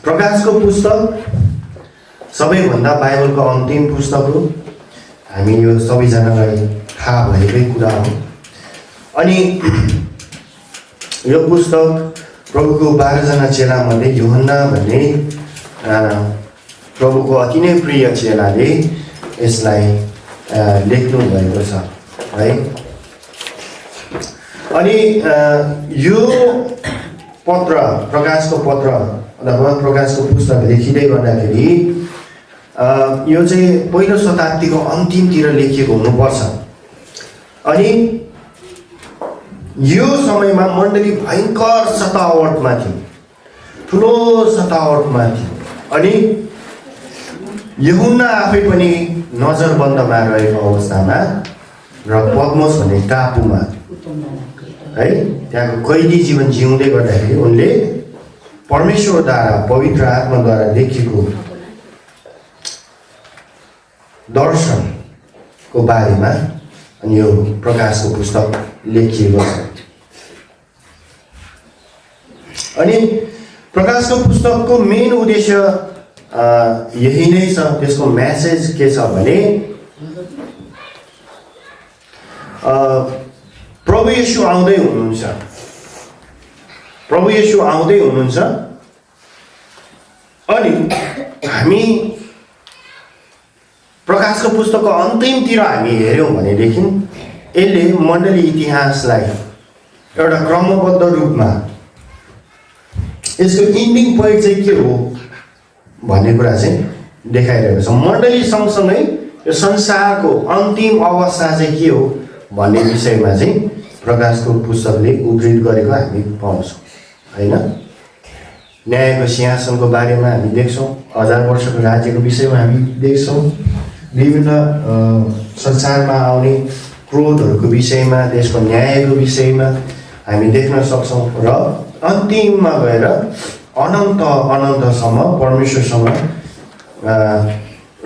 प्रकाशको पुस्तक सबैभन्दा बाइबलको अन्तिम पुस्तक हो। हामी यो सबैजनालाई थाहा भएकै कुरा हो। अनि यो पुस्तक प्रभुको 12 जना चेलामध्ये यूहन्ना भन्ने प्रभुको अति नै प्रिय चेलाले यसलाई लेख्नु भएको छ है। अनि यो पत्र प्रकाशको पत्र अथवा प्रकाशको पुस्तक लेखिँदै गर्दाखेरि यो चाहिँ पहिलो शताब्दीको अन्तिमतिर लेखिएको हुनुपर्छ। अनि यो समयमा मण्डली भयङ्कर सतावटमा थियो, ठुलो सतावटमा थियो। अनि यूहन्ना आफै पनि नजरबन्दमा रहेको अवस्थामा र पद्मोस भन्ने टापुमा है त्यहाँको कैदी जीवन जिउँदै गर्दाखेरि उनले परमेश्वरद्वारा पवित्र आत्माद्वारा लेखिएको दर्शनको बारेमा अनि यो प्रकाशको पुस्तक लेखिएको छ। अनि प्रकाशको पुस्तकको मेन उद्देश्य यही नै छ। त्यसको मेसेज के छ भने प्रभु येशू आउँदै हुनुहुन्छ, प्रभु येशू आउँदै हुनुहुन्छ। अनि हामी प्रकाशको पुस्तकको अन्तिमतिर हामी हेऱ्यौँ भनेदेखि यसले मण्डली इतिहासलाई एउटा क्रमबद्ध रूपमा यसको इन्डिङ पोइन्ट चाहिँ के हो भन्ने कुरा चाहिँ देखाइरहेको छ। मण्डली सँगसँगै यो संसारको अन्तिम अवस्था चाहिँ के हो भन्ने विषयमा चाहिँ प्रकाशको पुस्तकले उद्धृत गरेको हामी पाउँछौँ होइन। न्यायको सिंहासनको बारेमा हामी देख्छौँ, 1000 वर्षको राज्यको विषयमा हामी देख्छौँ, विभिन्न संसारमा आउने क्रोधहरूको विषयमा, देशको न्यायको विषयमा हामी देख्न सक्छौँ। र अन्तिममा गएर अनन्तसम्म परमेश्वरसँग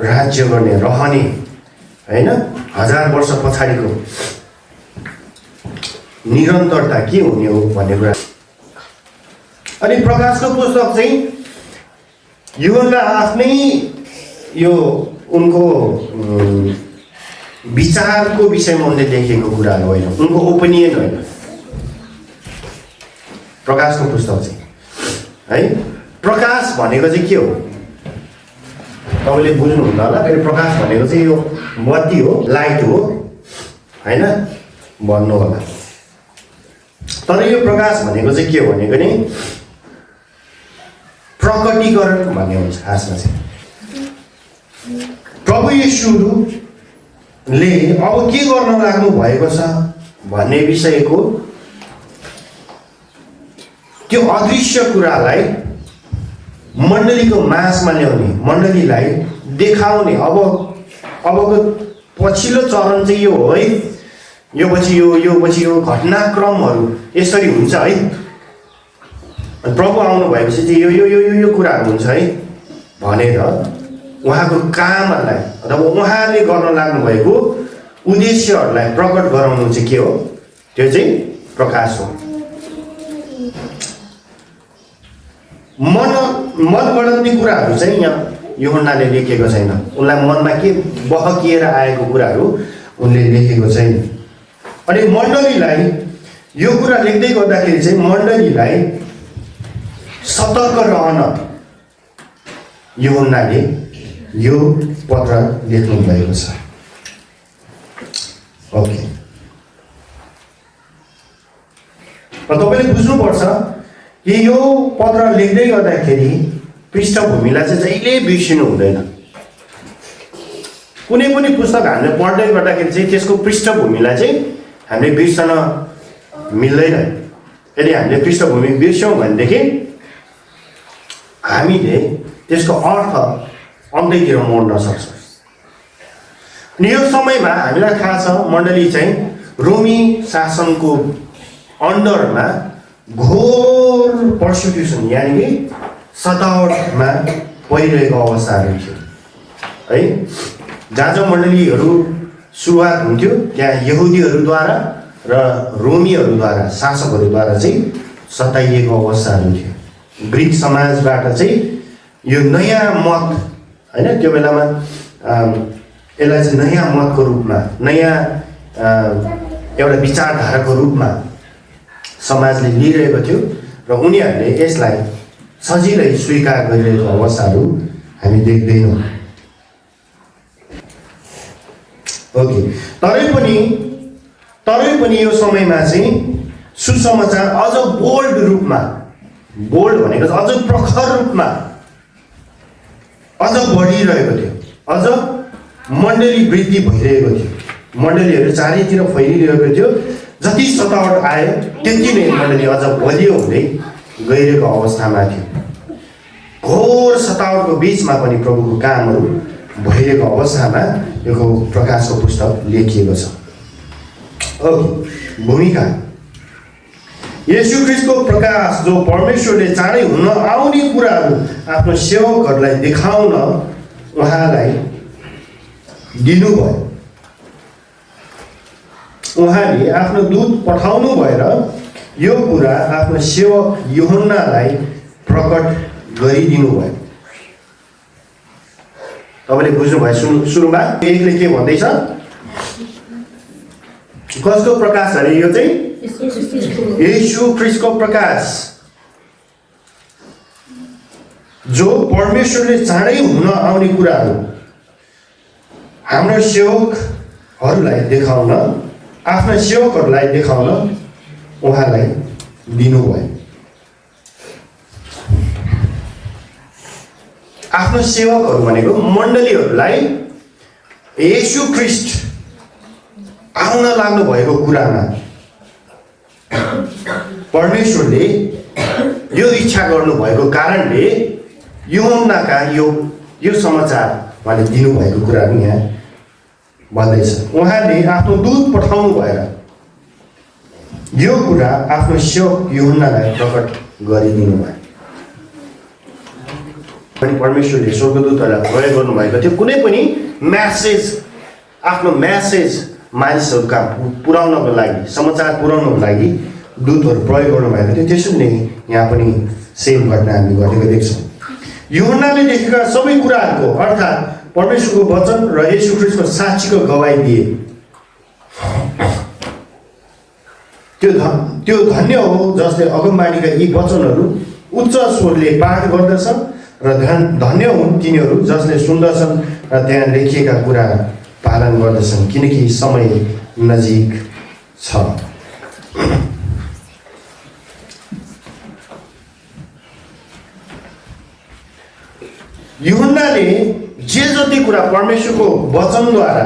राज्य गर्ने रहने होइन 1000 वर्ष पछाडिको निरन्तरता के हुने हो भन्ने कुरा। अनि प्रकाशको पुस्तक चाहिँ यूहन्ना आफ्नै यो उनको विचारको विषयमा उनले लेखेको कुराहरू होइन, उनको ओपिनियन होइन। प्रकाशको पुस्तक चाहिँ है प्रकाश भनेको चाहिँ के हो तपाईँले बुझ्नुहुन्न होला। फेरि प्रकाश भनेको चाहिँ यो बत्ती हो, लाइट हो होइन भन्नु होला। तर यो प्रकाश भनेको चाहिँ के हो भनेको नि प्रकटीकरण भन्ने हुन्छ खासमा चाहिँ। प्रभु येशूले अब के गर्न लाग्नु भएको छ भन्ने विषयको त्यो अदृश्य कुरालाई मण्डलीको माझमा ल्याउने, मण्डलीलाई देखाउने। अबको पछिल्लो चरण चाहिँ यो हो है, यो पछि यो घटनाक्रमहरू यसरी हुन्छ है। प्रभु आउनु भएपछि चाहिँ यो कुराहरू हुन्छ है भनेर उहाँको कामहरूलाई अथवा उहाँले गर्न लाग्नु भएको उद्देश्यहरूलाई प्रकट गराउनु चाहिँ के हो, त्यो चाहिँ प्रकाश हो। मनगढन्ती कुराहरू चाहिँ यहाँ यूहन्नाले लेखेको छैन। उनलाई मनमा के बहकिएर आएको कुराहरू उनले लेखेको छैन। अनि मण्डलीलाई यो कुरा लेख्दै गर्दाखेरि चाहिँ मण्डलीलाई सतर्क रहन यूहन्नाले यो पत्र लेख्नु भएको छ। ओके, तपाईँले बुझ्नुपर्छ कि यो पत्र लेख्दै गर्दाखेरि पृष्ठभूमिलाई चाहिँ जहिले बिर्सिनु हुँदैन। कुनै पनि पुस्तक हामीले पढ्दै गर्दाखेरि चाहिँ त्यसको पृष्ठभूमिलाई चाहिँ हामीले बिर्सन मिल्दैन। यदि हामीले पृष्ठभूमि बिर्स्यौँ भनेदेखि हामीले त्यसको अर्थ अन्त्यतिर मोड्न सक्छौँ। अनि यो समयमा हामीलाई थाहा छ मण्डली चाहिँ रोमी शासनको अन्डरमा घोर पर्सिक्युसन यानि कि सतावटमा परिरहेको अवस्थाहरू थियो है। जहाँ जहाँ मण्डलीहरू सुरुवात हुन्थ्यो त्यहाँ यहुदीहरूद्वारा र रोमीहरूद्वारा, शासकहरूद्वारा चाहिँ सताइएको अवस्थाहरू थियो। ग्रिक समाजबाट चाहिँ यो नयाँ मत होइन, त्यो बेलामा यसलाई चाहिँ नयाँ मतको रूपमा, नयाँ एउटा विचारधाराको रूपमा समाजले लिइरहेको थियो र उनीहरूले यसलाई सजिलै स्वीकार गरिरहेको अवस्थाहरू हामी देख्दैनौँ। ओके, तरै पनि यो समयमा चाहिँ सुसमाचार अझ बोल्ड रूपमा, बोल्ड भनेको चाहिँ अझ प्रखर रूपमा अझ बढिरहेको थियो, अझ मण्डली वृद्धि भइरहेको थियो, मण्डलीहरू चारैतिर फैलिरहेको थियो। जति सतावट आयो त्यति नै मण्डली अझ बलियो हुँदै गइरहेको अवस्थामा थियो। घोर सतावटको बिचमा पनि प्रभुको कामहरू भइरहेको अवस्थामा यो प्रकाशको पुस्तक लेखिएको छ। भूमिका येशू ख्रीष्टको प्रकाश जो परमेश्वरले चाँडै हुन आउने कुराहरू आफ्नो सेवकहरूलाई देखाउन उहाँलाई दिनुभयो। उहाँले आफ्नो दूत पठाउनु भएर यो कुरा आफ्नो सेवक यूहन्नालाई प्रकट गरिदिनु भयो। तपाईँले बुझ्नुभयो सुरुमा 1ले के भन्दैछ? कसको प्रकाश अरे यो चाहिँ? येशू ख्रीष्टको प्रकाश जो परमेश्वरले चाँडै हुन आउने कुराहरू हाम्रो सेवकहरूलाई देखाउन, आफ्ना सेवकहरूलाई देखाउन उहाँलाई दिनुभयो। आफ्नो सेवकहरू भनेको मण्डलीहरूलाई येशू ख्रीष्ट आउन लाग्नु भएको कुरामा परमेश्वरले यो इच्छा गर्नुभएको कारणले यूहन्नाका यो समाचार उहाँले दिनुभएको कुराहरू यहाँ भन्दैछ। उहाँले आफ्नो दूत पठाउनु भएर यो कुरा आफ्नो सेवक यूहन्नालाई प्रकट गरिदिनु भयो। पनि परमेश्वरले स्वर्गदूतहरूलाई प्रयोग गर्नुभएको थियो कुनै पनि म्यासेज, आफ्नो म्यासेज मानिसहरू कहाँ पुर्याउनको लागि, समाचार पुर्याउनको लागि दूतहरू प्रयोग गर्नुभएको थियो। त्यसरी नै यहाँ पनि सेम घटना हामी घटेको देख्छौँ। यूहन्नाले देखेका सबै कुराहरूको अर्थात् परमेश्वरको वचन र येशू ख्रीष्टको साक्षीको गवाई दिए। त्यो धन्य हो जसले अगमबाणीका यी वचनहरू उच्च स्वरले पाठ गर्दछ र धन्य हुन् तिनीहरू जसले सुन्दछन् र त्यहाँ लेखिएका कुरा पालन गर्दछन्, किनकि समय नजिक छ। यूहन्नाले जे जति कुरा परमेश्वरको वचनद्वारा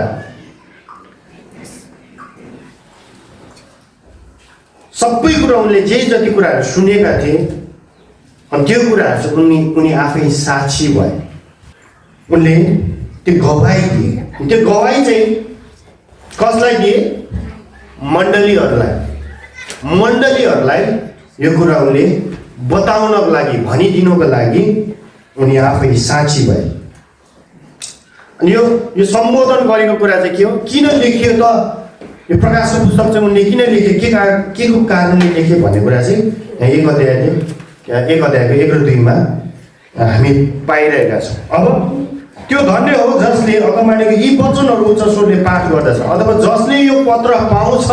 सबै कुरा उनले जे जति कुराहरू सुनेका थिए अनि त्यो कुराहरू चाहिँ उनी आफै साक्षी भए। उनले त्यो गवाई दिए। त्यो गवाई चाहिँ कसलाई दिए? मण्डलीहरूलाई यो कुरा उनले बताउनको लागि, भनिदिनुको लागि उनी आफै साक्षी भए। अनि यो सम्बोधन गरेको कुरा चाहिँ के हो? किन लेखियो त यो प्रकाशको पुस्तक चाहिँ उनले किन लेखे, के को कारणले लेखे भन्ने कुरा चाहिँ एक अध्यायको 1 र 2 हामी पाइरहेका छौँ। अब त्यो धन्य हो जसले अगमबाणीको यी वचनहरू उच्च स्वरले पाठ गर्दछ अथवा जसले यो पत्र पाउँछ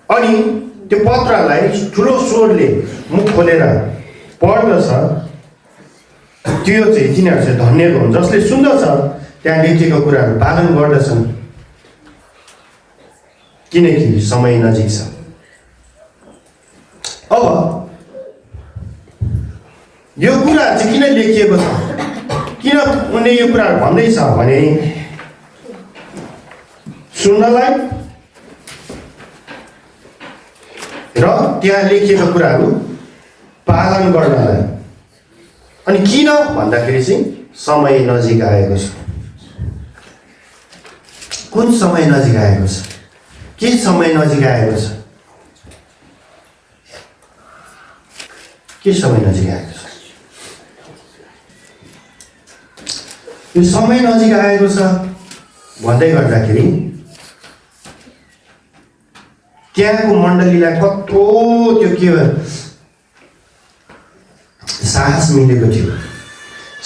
अनि त्यो पत्रलाई ठुलो स्वरले मुख खोलेर पढ्दछ, त्यो चाहिँ तिनीहरू चाहिँ धन्यको हुन्। जसले सुन्दछ त्यहाँ लेखिएको कुराहरू पालन गर्दछन्, किनकि समय नजिक छ। अब यो कुराहरू चाहिँ किन लेखिएको छ, किन उनले यो कुराहरू भन्दैछ भने सुन्नलाई र त्यहाँ लेखिएको कुराहरू पालन गर्नलाई। अनि किन भन्दाखेरि चाहिँ समय नजिक आएको छ। कुन समय नजिक आएको छ? के समय नजिक आएको छ? के समय नजिक आएको छ? यो समय नजिक आएको छ भन्दै गर्दाखेरि त्यहाँको मण्डलीलाई कत्रो त्यो के साहस मिलेको थियो।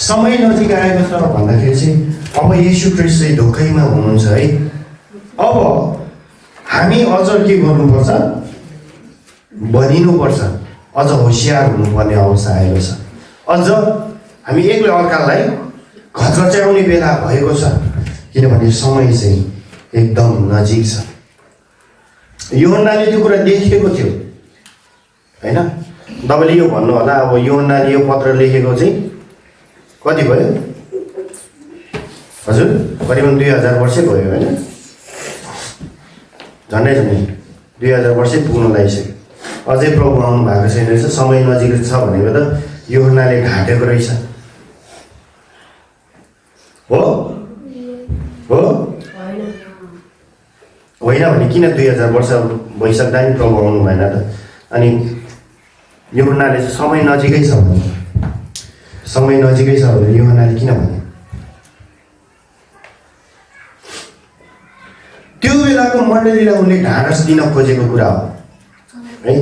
समय नजिक आएको छ भन्दाखेरि चाहिँ अब येशू ख्रीष्ट चाहिँ ढोकैमा हुनुहुन्छ है। अब हामी अझ के गर्नुपर्छ, बनिनुपर्छ, अझ होसियार हुनुपर्ने अवस्था आएको छ। अझ हामी एकले अर्कालाई घचघच्याउने बेला भएको छ, किनभने समय चाहिँ एकदम नजिक छ। यूहन्नाले त्यो कुरा देखेको थियो हैन। तपाईँले यो भन्नु होला, अब यूहन्नाले यो पत्र लेखेको चाहिँ कति भयो हजुर? करिबन 2000 वर्षै भयो हैन, झन्डै 2000 वर्षै पुग्न लागिसक्यो। अझै प्रभु आउनु भएको छैन रहेछ। समय नजिक छ भनेको त यूहन्नाले ढाँटेको रहेछ हो हो होइन भने किन 2000 वर्ष भइसक्दा नि प्रभु आउनु भएन त? अनि यूहन्नाले चाहिँ समय नजिकै छ भने, समय नजिकै छ भने यूहन्नाले किन भने? त्यो बेलाको मण्डलीलाई उनले ढाडस दिन खोजेको कुरा हो है।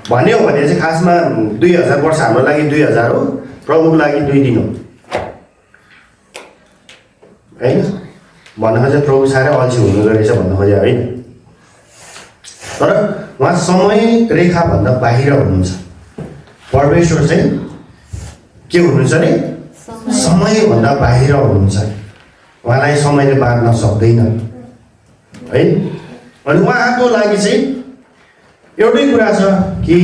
भन्यो भने चाहिँ खासमा 2000 वर्ष हाम्रो लागि 2000 हो, प्रभुको लागि 2 दिन हो होइन। भन्न खोजे प्रभु साह्रै अल्छी हुनु रहेछ भन्न खोजे होइन। तर उहाँ समय रेखाभन्दा बाहिर हुनुहुन्छ। परमेश्वर चाहिँ के हुनुहुन्छ अरे? समयभन्दा बाहिर हुनुहुन्छ। उहाँलाई समयले बाँध्न सक्दैन है। अनि उहाँको लागि चाहिँ एउटै कुरा छ कि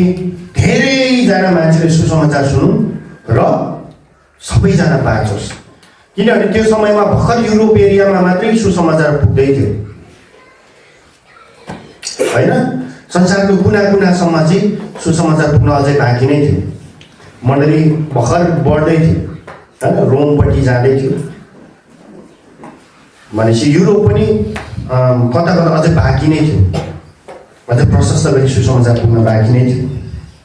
धेरैजना मान्छेले सुसमाचार सुनुन् र सबैजना बाँचोस्। किनभने त्यो समयमा भर्खर युरोप एरियामा मात्रै सुसमाचार पुग्दै थियो होइन। संसारको कुना कुनासम्म चाहिँ सुसमाचार पुग्न अझै बाँकी नै थियो। मण्डली भर्खर बढ्दै थियो होइन, रोमपट्टि जाँदै थियो भनेपछि युरोप पनि कता कता अझै बाँकी नै थियो, अझै प्रशस्त गरी सुसमाचार पुग्न बाँकी नै थियो।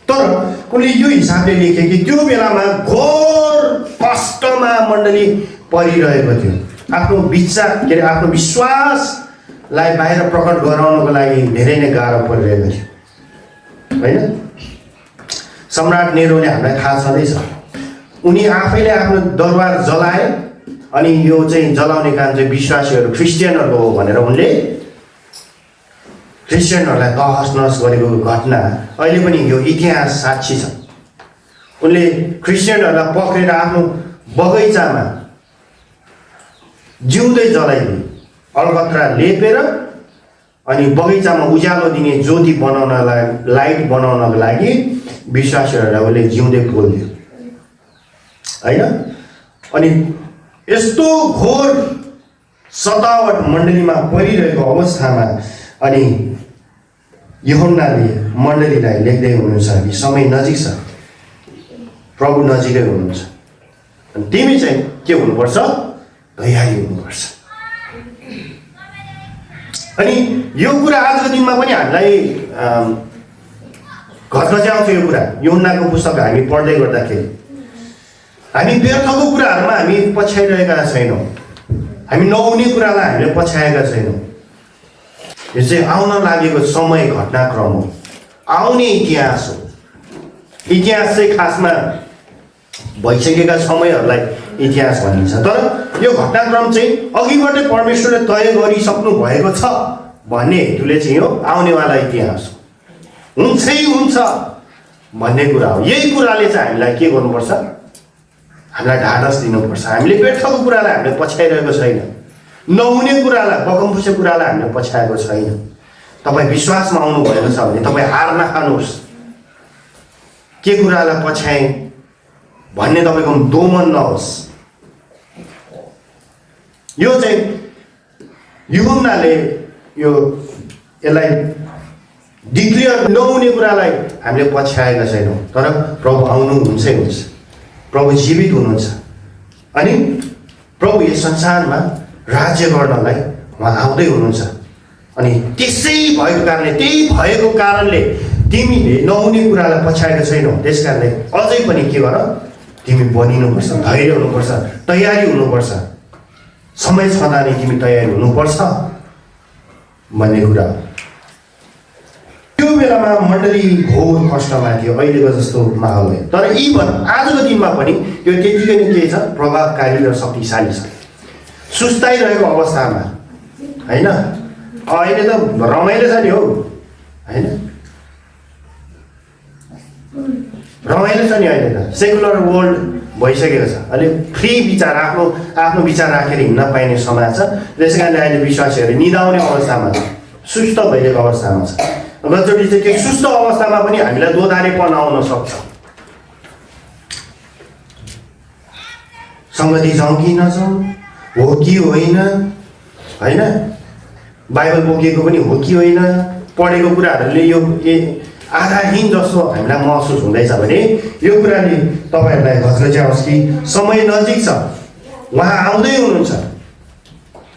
तर उनले यो हिसाबले लेखे कि त्यो बेलामा घोर कष्टमा मण्डली परिरहेको थियो। आफ्नो विचार के अरे आफ्नो विश्वासलाई बाहिर प्रकट गराउनको लागि धेरै नै गाह्रो परिरहेको थियो होइन। सम्राट नेरोले हामीलाई थाहा छँदैछ, उनी आफैले आफ्नो दरबार जलाए। अनि यो चाहिँ जलाउने काम चाहिँ विश्वासीहरू क्रिस्चियनहरूको हो भनेर उनले क्रिस्चियनहरूलाई तहस नहस गरेको घटना अहिले पनि यो इतिहास साक्षी छ। उनले क्रिस्चियनहरूलाई पक्रेर आफ्नो बगैँचामा जिउँदै जलाइदिए, अलकत्रा लेपेर अनि बगैँचामा उज्यालो दिने ज्योति बनाउनलाई, लाइट बनाउनको लागि विश्वासीहरूलाई उसले जिउँदै पोल्दियो होइन। अनि यस्तो घोर सतावट मण्डलीमा परिरहेको अवस्थामा अनि यूहन्नाले मण्डलीलाई लेख्दै हुनुहुन्छ कि समय नजिक छ, प्रभु नजिकै हुनुहुन्छ। अनि तिमी चाहिँ के हुनुपर्छ? तयारी हुनुपर्छ। अनि यो कुरा आजको दिनमा पनि हामीलाई घचघच्याउँछ। यो कुरा यूहन्नाको पुस्तक हामी पढ्दै गर्दाखेरि हामी व्यर्थको कुराहरूमा हामी पछ्याइरहेका छैनौँ। हामी नहुने कुरालाई हामीले पछ्याएका छैनौँ। यो चाहिँ आउन लागेको समय घटनाक्रम हो, आउने इतिहास हो। इतिहास चाहिँ खासमा भइसकेका समयहरूलाई इतिहास भनिन्छ। तर यो घटनाक्रम चाहिँ अघिबाटै परमेश्वरले तय गरिसक्नु भएको छ भन्ने हेतुले चाहिँ यो आउनेवाला इतिहास हो, हुन्छै हुन्छ भन्ने कुरा हो। यही कुराले चाहिँ हामीलाई के गर्नुपर्छ? हामीलाई ढाडस दिनुपर्छ। हामीले व्यर्थको कुरालाई हामीले पछ्याइरहेको छैन, नहुने कुरालाई, बगमफुसे कुरालाई हामीले पछ्याएको छैन। तपाईँ विश्वासमा आउनुभएको छ भने तपाईँ हार नखानुहोस्। के कुरालाई पछ्याएँ भन्ने तपाईँको दोमन नहोस्। यो चाहिँ यूहन्नाले यसलाई डिक्लियर नहुने कुरालाई हामीले पछ्याएका छैनौँ। तर प्रभु आउनु हुन्छै हुन्छ, प्रभु जीवित हुनुहुन्छ। अनि प्रभु यस संसारमा राज्य गर्नलाई उहाँ आउँदै हुनुहुन्छ। अनि त्यसै भएको कारणले, त्यही भएको कारणले तिमीले नहुने कुरालाई पछ्याएका छैनौ। त्यस कारणले अझै पनि के गर? तिमी बनिनुपर्छ, धैर्य हुनुपर्छ, तयारी हुनुपर्छ। समय छँदा नै तिमी तयारी हुनुपर्छ भन्ने कुरा हो। त्यो बेलामा मण्डली घोर कष्टमा थियो, अहिलेको जस्तो माहौल होइन। तर इभन आजको दिनमा पनि यो त्यतिकै नै के छ, प्रभावकारी र शक्तिशाली छ। सुस्ताइरहेको अवस्थामा होइन, अहिले त रमाइलो छ नि हौ होइन, रमाइलो छ नि अहिले त, सेकुलर वर्ल्ड भइसकेको छ। अहिले फ्री विचार आफ्नो विचार राखेर हिँड्न पाइने समाज छ। त्यसै कारणले अहिले विश्वासीहरू निदाउने अवस्थामा छ, सुस्त भइरहेको अवस्थामा छ। कतिचोटि चाहिँ त्यो सुस्त अवस्थामा पनि हामीलाई दोधारेपन आउन सक्छ। सङ्गति जाउँ कि नजाउँ, हो कि होइन, होइन बाइबल बोकेको पनि हो कि होइन, पढेको कुराहरूले यो आधारहीन जस्तो हामीलाई महसुस हुँदैछ भने यो कुराले तपाईँहरूलाई घचघच्याओस् कि समय नजिक छ, उहाँ आउँदै हुनुहुन्छ।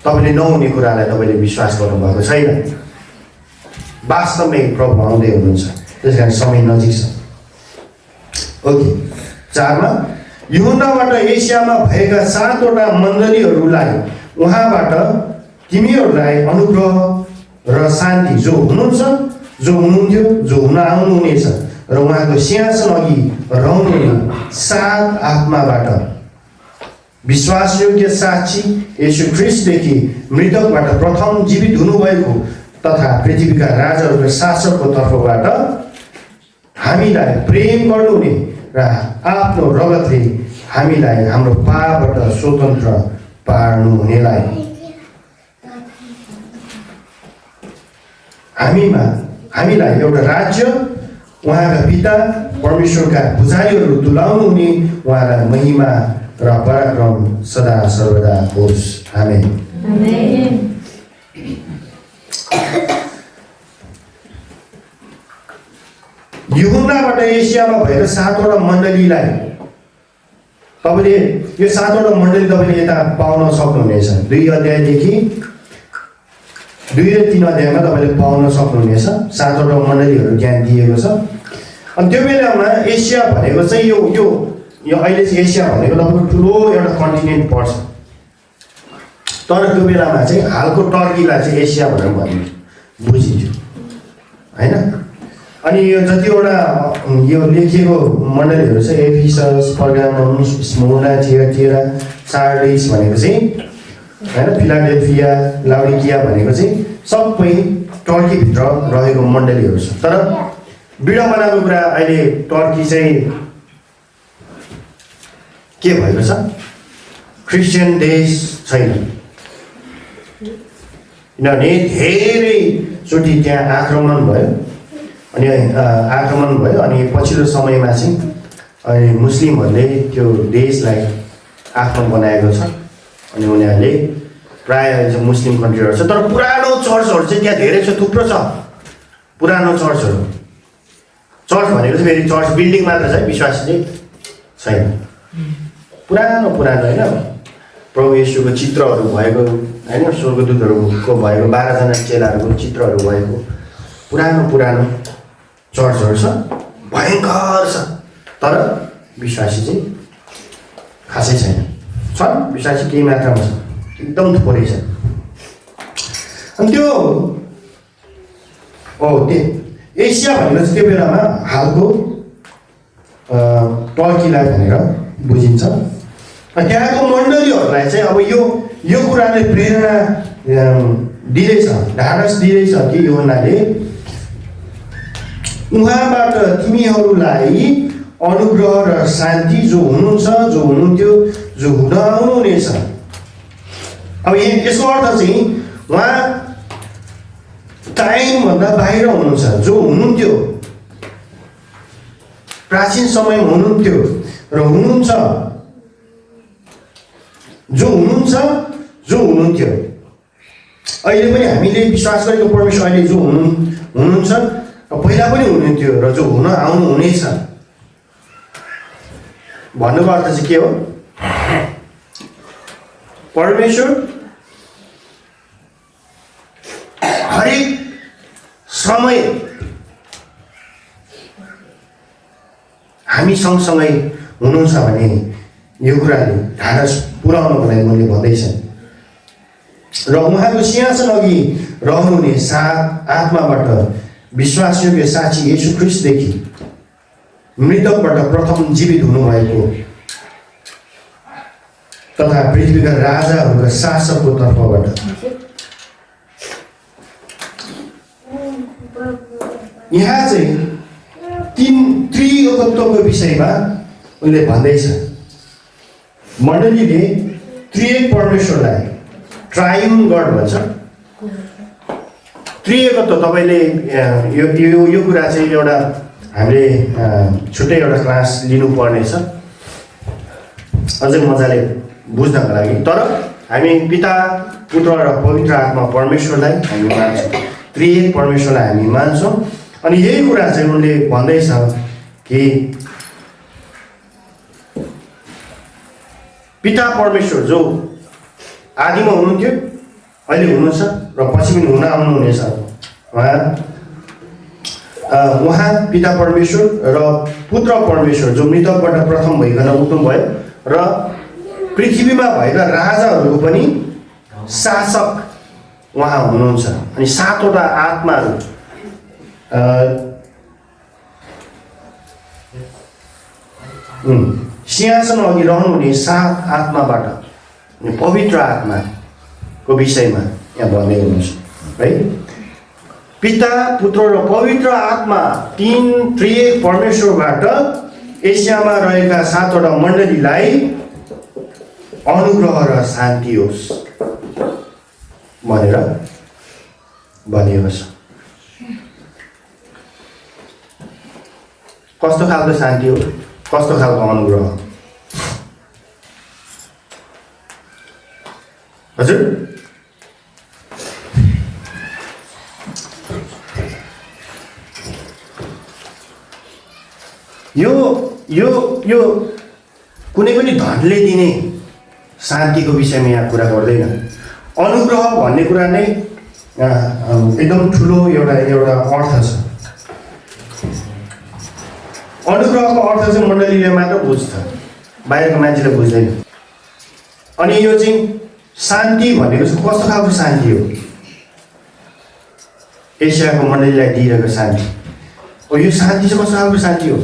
तपाईँले नहुने कुरालाई तपाईँले विश्वास गर्नुभएको छैन, वास्तवमै प्रभु आउँदै हुनुहुन्छ। त्यस कारण समय नजिक छ। ओके, 4 मा यूहन्नाबाट एसियामा भएका 7वटा मण्डलीहरूलाई उहाँबाट तिमीहरूलाई अनुग्रह र शान्ति, जो हुनुहुन्छ, जो हुनुहुन्थ्यो, जो हुन आउनुहुनेछ र उहाँको सिंहासन अघि रहनुहुने 7 आत्माबाट, विश्वासयोग्य साक्षी येशू ख्रीष्टदेखि मृतकबाट प्रथम जीवित हुनुभएको तथा पृथ्वीका राजाहरू र शासकको तर्फबाट हामीलाई प्रेम गर्नुहुने र आफ्नो रगतले हामीलाई हाम्रो पापबाट स्वतन्त्र पार्नुहुनेलाई हामीलाई एउटा राज्य, उहाँका पिता परमेश्वरका पुजारीहरू तुल्याउनु हुने उहाँलाई महिमा र पराक्रम सदा सर्वदा होस्। आमेन। यूहन्नाबाट एसियामा भएर 7वटा मण्डलीलाई तपाईँले यो 7वटा मण्डली तपाईँले यता पाउन सक्नुहुनेछ। 2 अध्यायदेखि 2 र 3 अध्यायमा तपाईँले पाउन सक्नुहुनेछ। 7वटा मण्डलीहरू त्यहाँ दिएको छ। अनि त्यो बेलामा एसिया भनेको चाहिँ यो अहिले चाहिँ एसिया भनेको तपाईँको ठुलो एउटा कन्टिनेन्ट पर्छ। तर त्यो बेलामा चाहिँ हालको टर्कीलाई चाहिँ एसिया भनेर बुझिन्थ्यो होइन। अनि यो जतिवटा यो लेखिएको मण्डलीहरू छ, एफिसस, पर्गामस, स्मुर्ना, थियटीरा, सार्डिस भनेको चाहिँ होइन, फिलाडेल्फिया, लाउडिकिया भनेको चाहिँ सबै टर्कीभित्र रहेको मण्डलीहरू छ। तर विडम्बनाको कुरा अहिले टर्की चाहिँ के भएको छ, क्रिस्चियन देश छैन। किनभने धेरैचोटि त्यहाँ आक्रमण भयो अनि पछिल्लो समयमा चाहिँ अहिले मुस्लिमहरूले त्यो देशलाई आफ्नो बनाएको छ। अनि उनीहरूले प्रायः चाहिँ मुस्लिम कन्ट्रीहरू छ। तर पुरानो चर्चहरू चाहिँ त्यहाँ धेरै छ, थुप्रो छ पुरानो चर्चहरू। चर्च भनेको चाहिँ फेरि चर्च बिल्डिङ मात्र छ, विश्वासी चाहिँ छैन। पुरानो होइन, प्रभु येशूको चित्रहरू भएको होइन, स्वर्गदूतहरूको भएको 12 जना चेलाहरूको चित्रहरू भएको पुरानो चर्चहरू छ, भयङ्कर छ। तर विश्वासी चाहिँ खासै छैन। छन् विश्वासी केही मात्रामा छ, एकदम थोरै छ। अनि त्यो एसिया भनेको चाहिँ त्यो बेलामा हालको टर्कीलाई भनेर बुझिन्छ। अनि त्यहाँको मण्डलीहरूलाई चाहिँ अब यो कुराले प्रेरणा दिँदैछ, ढाडस दिँदैछ कि यूहन्नाले उहाँबाट तिमीहरूलाई अनुग्रह र शान्ति, जो हुनुहुन्छ, जो हुनुहुन्थ्यो, जो हुन आउनुहुनेछ। अब यसको अर्थ चाहिँ उहाँ टाइमभन्दा बाहिर हुनुहुन्छ, जो हुनुहुन्थ्यो, प्राचीन समयमा हुनुहुन्थ्यो र हुनुहुन्छ, जो हुनुहुन्थ्यो। अहिले पनि हामीले विश्वास गरेको परमेश्वर अहिले जो हुनुहुन्छ, पहिला पनि हुनुहुन्थ्यो र जो हुन आउनुहुनेछ। भन्नुको अर्थ चाहिँ के हो, परमेश्वर हरेक समय हामी सँगसँगै हुनुहुन्छ भने यो कुराले ढाडस पुर्याउनको लागि मैले भन्दैछन्। र उहाँको सिंहासन अघि रहनुहुने 7 आत्माबाट विश्वासयोग्य साक्षी येशू ख्रीष्टदेखि मृतकबाट प्रथम जीवित हुनुभएको तथा पृथ्वीका राजाहरूका शासकको तर्फबाट यहाँ चाहिँ त्रिएकत्वको विषयमा उनले भन्दैछ। मण्डलीले त्रिएक परमेश्वरलाई ट्रायुन गड भन्छ। त्रिएकत्व तपाईँले यो कुरा चाहिँ एउटा हामीले छुट्टै एउटा क्लास लिनुपर्नेछ अझै मजाले बुझ्नको लागि। तर हामी पिता पुत्र र पवित्र आत्मा परमेश्वरलाई हामी मान्छौँ, त्रिएक परमेश्वरलाई हामी मान्छौँ। अनि यही कुरा चाहिँ उनले भन्दैछ कि पिता परमेश्वर जो आदिमा हुनुहुन्थ्यो, अहिले हुनुहुन्छ र पछि पनि हुन आउनुहुनेछ, उहाँ पिता परमेश्वर र पुत्र परमेश्वर जो मृतकबाट प्रथम भइकन उठ्नुभयो र पृथ्वीमा भएका राजाहरूको पनि शासक उहाँ हुनुहुन्छ। अनि सातवटा आत्माहरू सिंहासन अघि रहनुहुने सात आत्माबाट पवित्र आत्माको विषयमा यहाँ भन्दै हुनुहुन्छ है। पिता पुत्र र पवित्र आत्मा तीन त्रिएक परमेश्वरबाट एसियामा रहेका सातवटा मण्डलीलाई अनुग्रह र शान्ति होस् भनेर भनिएको छ। कस्तो खालको शान्ति हो, कस्तो खालको अनुग्रह? हजुर, यो यो यो कुनै पनि धनले दिने शान्तिको विषयमा यहाँ कुरा गर्दैन। अनुग्रह भन्ने कुरा नै एकदम ठुलो एउटा अर्थ छ। अनुग्रहको अर्थ चाहिँ मण्डलीले मात्र बुझ्छ, बाहिरको मान्छेले बुझ्दैन। अनि यो चाहिँ शान्ति भनेको चाहिँ कस्तो खालको शान्ति हो? एसियाको मण्डलीलाई दिइरहेको शान्ति हो। यो शान्ति चाहिँ कस्तो खालको शान्ति हो?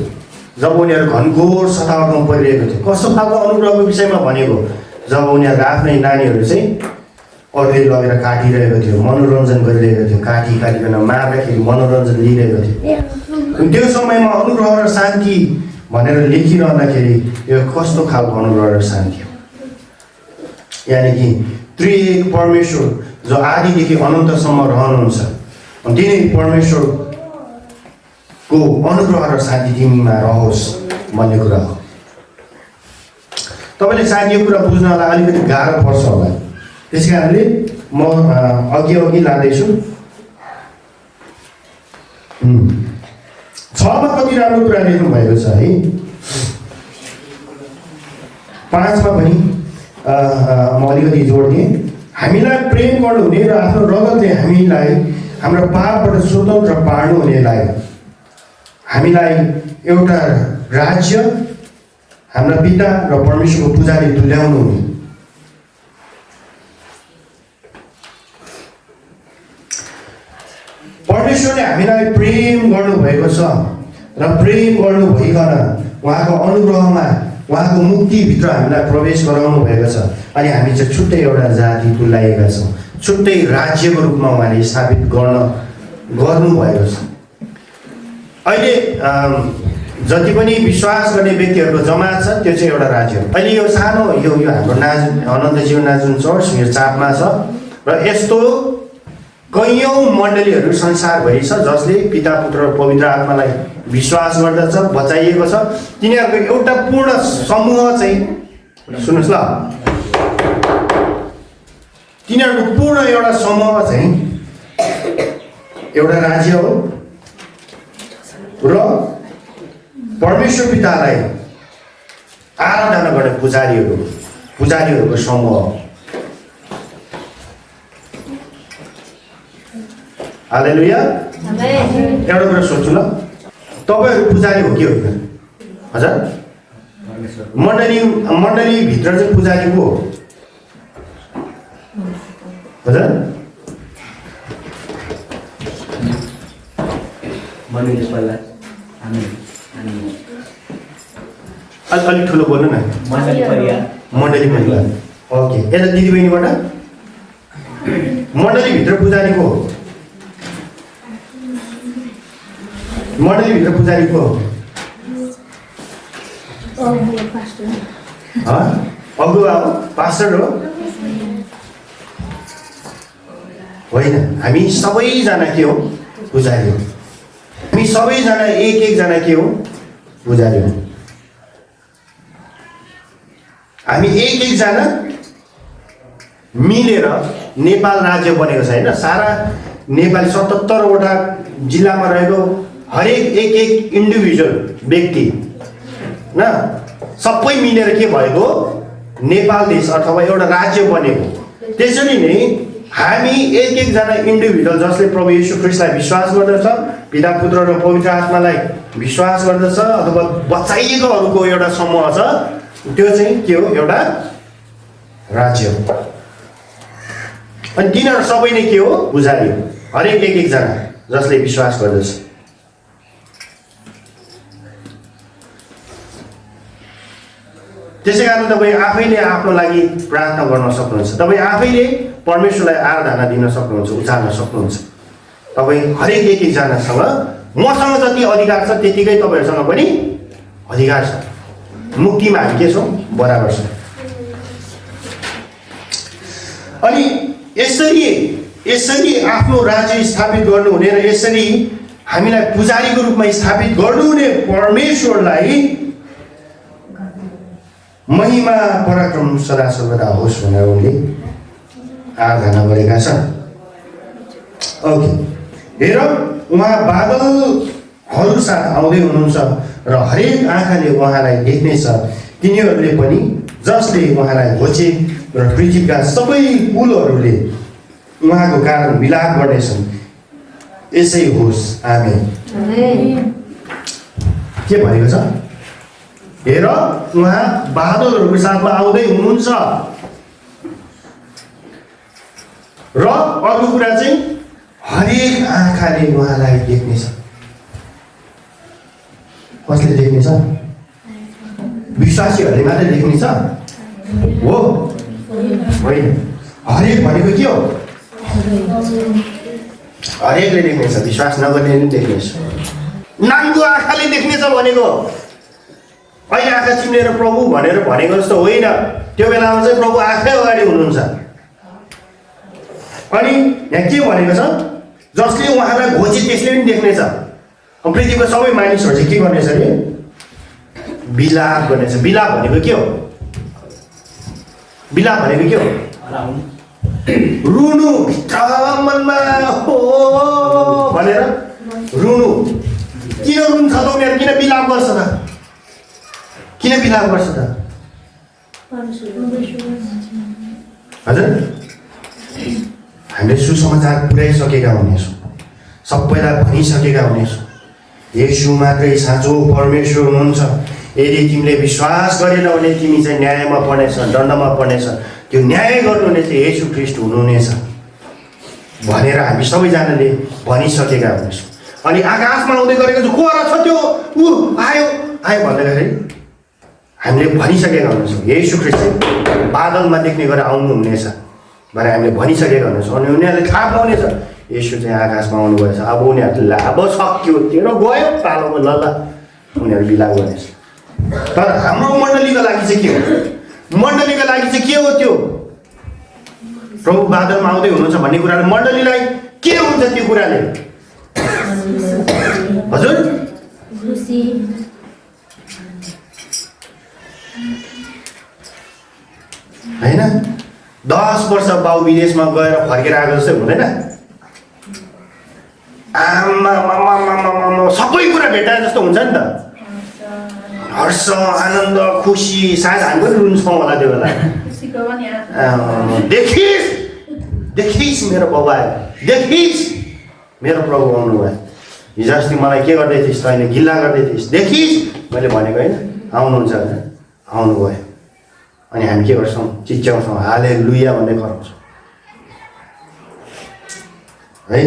जब उनीहरू घनघोर सतावटमा परिरहेको थियो, कस्तो खालको अनुग्रहको विषयमा भनेको? जब उनीहरूको आफ्नै नानीहरू चाहिँ अरूले लगेर काटिरहेको थियो, मनोरञ्जन गरिरहेको थियो, काटिकन मार्दाखेरि मनोरञ्जन लिइरहेको थियो, त्यो समयमा अनुग्रह र शान्ति भनेर लेखिरहँदाखेरि यो कस्तो खालको अनुग्रह र शान्ति हो? यानि कि त्रिएक परमेश्वर जो आदिदेखि अनन्तसम्म रहनुहुन्छ, तिनै परमेश्वरको अनुग्रह र शान्ति तिमीमा रहोस् भन्ने कुरा हो। तपाईँले सायद यो कुरा बुझ्नलाई अलिकति गाह्रो पर्छ होला, त्यस कारणले म अघि लाँदैछु। 6मा कति राम्रो कुरा लेख्नु भएको छ है। 5मा पनि म अलिकति जोड दिएँ। हामीलाई प्रेम गर्नुहुने र आफ्नो रगतले हामीलाई हाम्रो पापबाट स्वतन्त्र पार्नुहुनेलाई हामीलाई एउटा राज्य, हाम्रा पिता र परमेश्वरको पूजाले तुल्याउनु हुने। परमेश्वरले हामीलाई प्रेम गर्नुभएको छ र प्रेम गर्नु भइकन उहाँको अनुग्रहमा उहाँको मुक्तिभित्र हामीलाई प्रवेश गराउनु भएको छ। अनि हामी चाहिँ छुट्टै एउटा जाति तुल्याएका छौँ, छुट्टै राज्यको रूपमा उहाँले स्थापित गर्नुभएको छ। अहिले जति पनि विश्वास गर्ने व्यक्तिहरूको जमात छ त्यो चाहिँ एउटा राज्य हो। अहिले यो सानो यो हाम्रो अनन्त जीवन नाजुन चर्च यो चापमा छ र यस्तो कैयौँ मण्डलीहरू संसारभरि छ जसले पिता पुत्र र पवित्र आत्मालाई विश्वास गर्दछ, बचाइएको छ। तिनीहरूको एउटा पूर्ण समूह चाहिँ सुन्नुहोस् ल, तिनीहरूको पूर्ण एउटा समूह चाहिँ एउटा राज्य हो र परमेश्वर पितालाई आराधना गर्ने पुजारीहरूको समूह। हालेलुया। एउटा कुरा सोच्नु ल, तपाईँहरू पुजारी हो कि होइन? हजुर, मण्डलीभित्र चाहिँ पुजारी को हो? हजुर, मण्डली परिवार हामी अलिक ठुलो बोल्नु न। मण्डली परिवार मण्डली परिवार, ओके। यता दिदीबहिनीबाट मण्डलीभित्र पुजारी को हो? मण्डलीभित्र पुजारी को हो? अगुवा हो, पास्टर हो? होइन, हामी सबैजना के हो? पुजारी हो। हामी सबैजना एक-एकजना के हो? पुजारी हो। हामी एक-एकजना मिलेर नेपाल राज्य बनेको छ होइन। सारा नेपाली 77 वटा जिल्लामा रहेको हरेक एक इन्डिभिजुअल व्यक्ति न सबै मिलेर के भएको नेपाल देश अथवा एउटा राज्य बनेको। त्यसरी नै हामी एक-एकजना इन्डिभिजुअल जसले प्रभु येशू ख्रीष्टलाई विश्वास गर्दछ, पिता पुत्र र पवित्र आत्मालाई विश्वास गर्दछ अथवा बचाइएकोहरूको एउटा समूह छ, त्यो चाहिँ के हो? एउटा राज्य हो। अनि तिनीहरू सबै नै के हो? पुजारी हो। हरेक एक-एकजना जसले विश्वास गर्दछ। त्यसै कारण तपाईँ आफैले आफ्नो लागि प्रार्थना गर्न सक्नुहुन्छ। तपाईँ आफैले परमेश्वरलाई आराधना दिन सक्नुहुन्छ, उचाल्न सक्नुहुन्छ। तपाईँ हरेक एक-एकजनासँग मसँग जति अधिकार छ त्यतिकै तपाईँहरूसँग पनि अधिकार छ। मुक्तिमा हामी के छौँ? बराबर छ। अनि यसरी आफ्नो राज्य स्थापित गर्नुहुने र यसरी हामीलाई पुजारीको रूपमा स्थापित गर्नुहुने परमेश्वरलाई महिमा पराक्रम सदा सर्वदा होस् भनेर उनले आराधना गरेका छन्। ओके, हेर उहाँ बादलहरू साथ आउँदै हुनुहुन्छ र हरेक आँखाले उहाँलाई देख्नेछ। तिनीहरूले पनि जसले उहाँलाई घोचे र पृथ्वीका सबै कुलहरूले उहाँको कारण विलाप गर्नेछन्। यसै होस्, आमेन। के भनेको छ? हेर उहाँ बादलहरूको साथमा आउँदै हुनुहुन्छ र अर्को कुरा चाहिँ हरेक आँखाले उहाँलाई देख्नेछ। कसले देख्नेछ? विश्वासीहरूले मात्रै देख्नेछ हो? होइन, हरेक भनेको के हो? हरेकले देख्नेछ, विश्वास नगर्ने पनि देख्नेछ। नाङ्गो आँखाले देख्नेछ भनेको अहिले आँखा चिम्लेर प्रभु भनेको जस्तो होइन। त्यो बेलामा चाहिँ प्रभु आँखै अगाडि हुनुहुन्छ। अनि यहाँ के भनेको छ? जसले उहाँलाई घोचे त्यसले पनि देख्नेछ। पृथ्वीको सबै मानिसहरू चाहिँ के गर्नेछ अरे? विलाप गर्नेछ। विलाप भनेको के हो? विलाप भनेको के हो? रुनु, भित्र मनमा हो भनेर रुनु। किन रुन्छ त उनीहरू? किन विलाप गर्छ त? किन विलाप गर्छ त? हजुर, हामीले सुसमाचार पुर्याइसकेका हुनेछौँ, सबैलाई भनिसकेका हुनेछौँ येशू मात्रै साँचो परमेश्वर हुनुहुन्छ। यदि तिमीले विश्वास गरेन भने तिमी चाहिँ न्यायमा पर्नेछ, दण्डमा पर्नेछ। त्यो न्याय गर्नुहुने चाहिँ येशू ख्रीष्ट हुनुहुनेछ भनेर हामी सबैजनाले भनिसकेका हुनेछौँ। अनि आकाशमा आउँदै गरेको चाहिँ को छ त्यो? आयो भन्दाखेरि हामीले भनिसकेका हुनेछौँ येशू ख्रीष्ट चाहिँ बादलमा देख्ने गरेर आउनुहुनेछ भनेर हामीले भनिसकेका हुनेछौँ। अनि उनीहरूले थाहा पाउनेछ येशू चाहिँ आकाशमा आउनुभएछ। अब उनीहरूले अब सक्यो, तेरो गयो पालोमा, ल उनीहरू विलाप गर्नेछ। तर हाम्रो मण्डलीको लागि चाहिँ के हो? मण्डलीको लागि चाहिँ के हो? त्यो प्रभु बादलमा आउँदै हुनुहुन्छ भन्ने कुराले मण्डलीलाई के हुन्छ? त्यो कुराले हजुर होइन, 10 वर्ष बाउ विदेशमा गएर फर्केर आएको जस्तै हुँदैन? आमा सबै कुरा भेटाए जस्तो हुन्छ नि त। हर्ष, आनन्द, खुसी, सायद हामी पनि रुन्छौँ होला त्यो बेला। देखिस् मेरो बाबु आयो, देखिस् मेरो प्रभु आउनुभयो। हिजो अस्ति मलाई के गर्दै थिइस्? तैँले गिल्ला गर्दै थिइस्, देखिस् मैले भनेको होइन, आउनुहुन्छ भनेर आउनुभयो। अनि हामी के गर्छौँ? चिच्याउँछौँ, हालेलुया भन्दै कराउँछौँ है।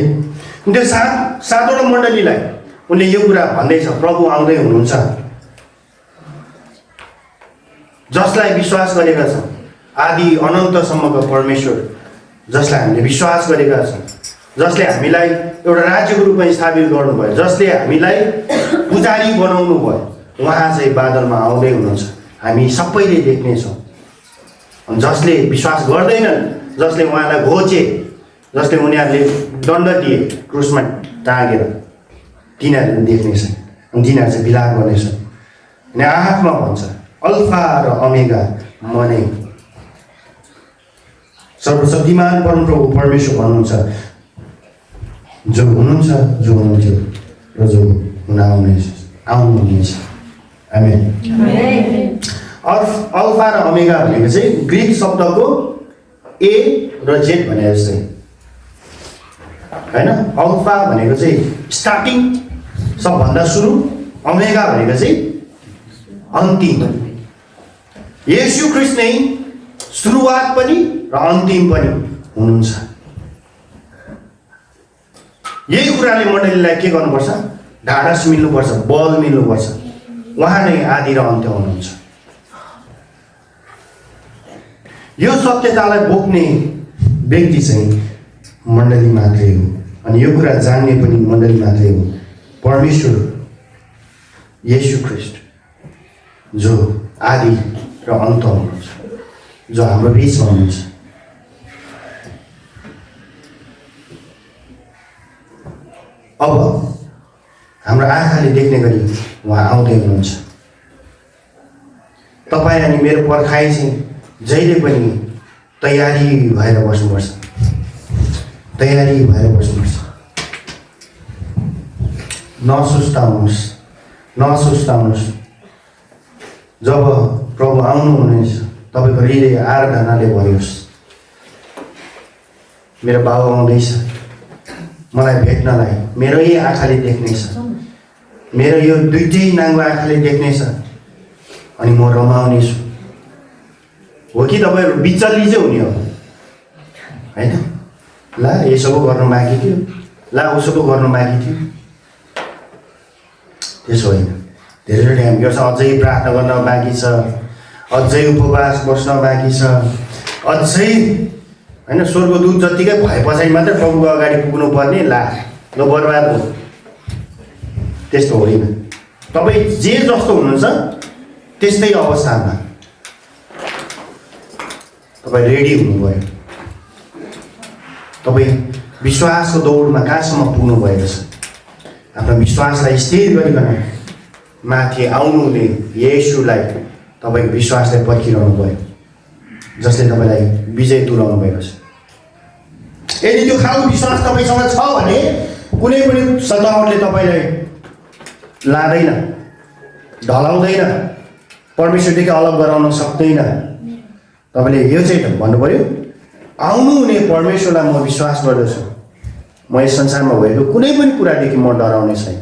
त्यो सातवटा मण्डलीलाई उनले यो कुरा भन्दैछ, प्रभु आउँदै हुनुहुन्छ। जसलाई विश्वास गरेका छौँ, आदि अनन्तसम्मको परमेश्वर जसलाई हामीले विश्वास गरेका छौँ, जसले हामीलाई एउटा राज्यको रूपमा स्थापित गर्नुभयो, जसले हामीलाई पुजारी बनाउनु भयो, उहाँ चाहिँ बादलमा आउँदै हुनुहुन्छ। हामी सबैले देख्नेछौँ। जसले विश्वास गर्दैनन्, जसले उहाँलाई घोचे, जसले उनीहरूले दण्ड दिए क्रुसमा टाँगेर, तिनीहरूले देख्नेछन् अनि तिनीहरू चाहिँ विलाप गर्नेछन्। अनि आत्मा भन्छ, अल्फा र ओमेगा म नै। सर्वशक्तिमान परमप्रभु परमेश्वर भन्नुहुन्छ, जो हुनुहुन्छ, जो हुनुहुन्थ्यो र जो हुन आउनुहुनेछ। आमेन। अल्फा र ओमेगा भनेको चाहिँ ग्रिक शब्दको ए र जेड भने जस्तै होइन। अल्फा भनेको चाहिँ स्टार्टिङ, सबभन्दा सुरु। ओमेगा भनेको चाहिँ अन्तिम। येशू ख्रीष्ट नै सुरुवात पनि र अन्तिम पनि हुनुहुन्छ। यही कुराले मण्डलीलाई के गर्नुपर्छ? ढाडस मिल्नुपर्छ, बल मिल्नुपर्छ। उहाँ नै आदि र अन्त्य हुनुहुन्छ। यो सत्यतालाई बोक्ने व्यक्ति चाहिँ मण्डली मात्रै हो, अनि यो कुरा जान्ने पनि मण्डली मात्रै हो। परमेश्वर येशू ख्रीष्ट जो आदि र अन्त हुनुहुन्छ, जो हाम्रो बिचमा हुनुहुन्छ। अब हाम्रो आँखाले देख्ने गरी उहाँ आउँदै हुनुहुन्छ। तपाईँ अनि मेरो पर्खाइ चाहिँ जहिले पनि तयारी भएर बस्नुपर्छ, तयारी भएर बस्नुपर्छ। नसुस्ताउनुहोस्, नसुस्ताउनुहोस्। जब प्रभु आउनुहुनेछ, तपाईँको हृदय आराधनाले भरियोस्। मेरो बाबु आउँदैछ मलाई भेट्नलाई, मेरो यही आँखाले देख्नेछ, मेरो यो दुईटै नाङ्गो आँखाले देख्नेछ, अनि म रमाउनेछु। हो कि तपाईँहरू बिचल्ली चाहिँ हुने हो होइन? ला यसोको गर्नु बाँकी थियो, ला उसोको गर्नु बाँकी थियो, त्यसो होइन। धेरैवटा हामी गर्छ, अझै प्रार्थना गर्न बाँकी छ, अझै उपवास बस्न बाँकी छ, अझै होइन स्वर्गदूत जतिकै भए पछाडि मात्रै प्रभुको अगाडि पुग्नु पर्ने। ला ल बर्बाद हो। त्यस्तो होइन। तपाईँ जे जस्तो हुनुहुन्छ त्यस्तै अवस्थामा तपाईँ रेडी हुनुभयो। तपाईँ विश्वासको दौडमा कहाँसम्म पुग्नुभएको छ? आफ्नो विश्वासलाई स्थिर गरिकन माथि आउनुहुने येशूलाई तपाईँको विश्वासलाई पर्खिरहनु भयो, जसले तपाईँलाई विजय तुल्याउनु भएको छ। यदि त्यो खालको विश्वास तपाईँसँग छ भने कुनै पनि सतावटले तपाईँलाई लाँदैन, ढलाउँदैन, परमेश्वरदेखि अलग गराउन सक्दैन। तपाईँले यो चाहिँ भन्नु पऱ्यो, आउनुहुने परमेश्वरलाई म विश्वास गर्दछु। म यस संसारमा भएको कुनै पनि कुरादेखि म डराउने छैन।